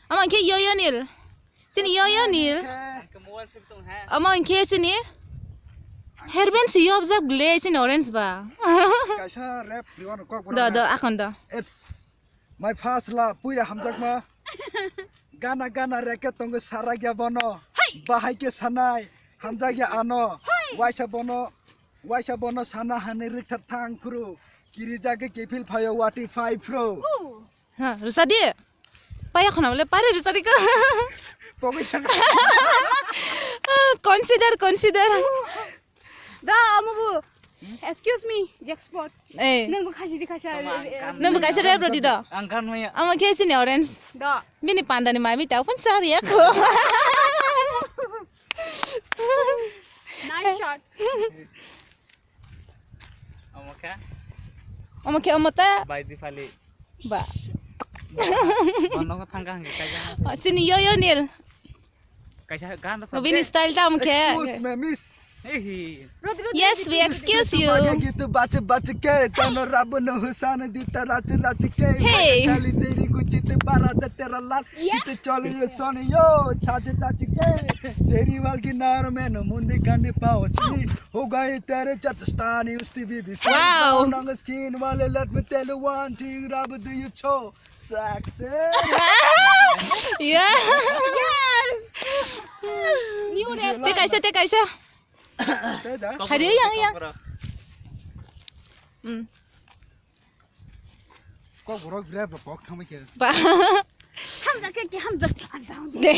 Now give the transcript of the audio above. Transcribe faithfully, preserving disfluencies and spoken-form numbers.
Ama khe Yoyo Nil. Sini Yoyo Nil. Khe Ama khe sini. Herband si yobjak ble sini orange ba. Kaisa rap riwano kok. Do, do, akon do. It's my first love, puila hamjakma. Gana gana reke tongo sarakya bono. Bahai khe sanai, hamjakya ano. Waisa bono, waisa bono sana hani rikthar thang khuru. Kiri jage kefil phayo wati phai phro. Ha, rwsa di. Paya khona bole pare rwsa di ko. Pogwi thang. Consider, consider. Da, amo bu. Excuse me, Jack Spot. Eh. Nang bu khasi di khasa. Nang bu kaisa rep rodi do. Ang kan maya. Amo khe sini orange. Da. Bini panda ni mami tau pun sar ya ko. Nice shot. Omo khe? Omo khe omo ta? Bai Dipali. Ba. Bono thang kang kaisa. Oh, sini Yoyo Nil. Kaisa gan da. Bini style ta omo khe. Excuse me, miss. Ehi. Yes, we excuse you. Gitu bache bache ke tano rabu no husana dita rache rache ke. Hey. Kali teri kuchit bara da tera lal. Kite chole yo soni yo, chache tache ke. Teri wal ki nar mein mundi kani pao sini. Ho gaye tere chatstani usti bibi. Wow. Nang skin wale, let me tell you one thing, rab do you cho. Success. Yeah. Yes. New rap. Te kaisa, te kaisa. Te da. Hari yang, yang. Hmm. Kok borok grab rok kok thangbai khe. Ba. Hamjak khe, khe hamjak. De.